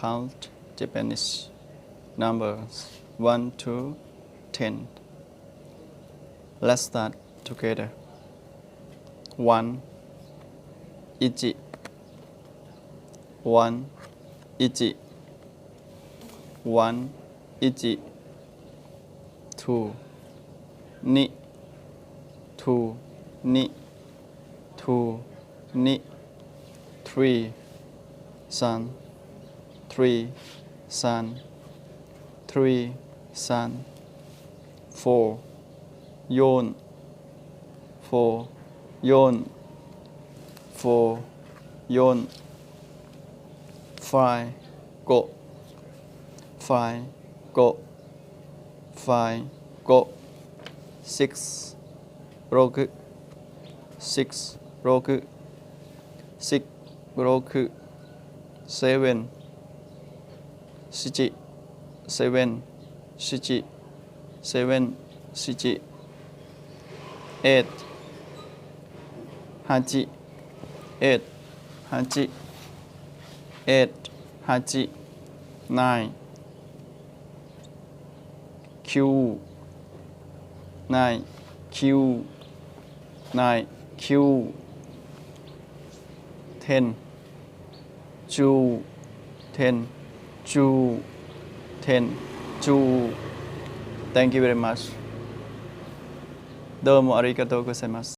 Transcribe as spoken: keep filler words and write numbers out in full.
count Japanese numbers one to ten. Let's start together. One, 一, one, 一, one, 一, two, 二, two, 二, two, 二, three, 三, three, 三, three, 三, four, 四, four, 四, four, 四, five, 五, five, 五, five, 五, six, 六, six, 六, six, 六, seven, seven, seven, seven, seven, eight, 八, eight, 八, eight, 八, nine, 九, nine, 九, nine, 九, ten, 九, ten, 九, ten, 九. Thank you very much. どうもありがとうございます。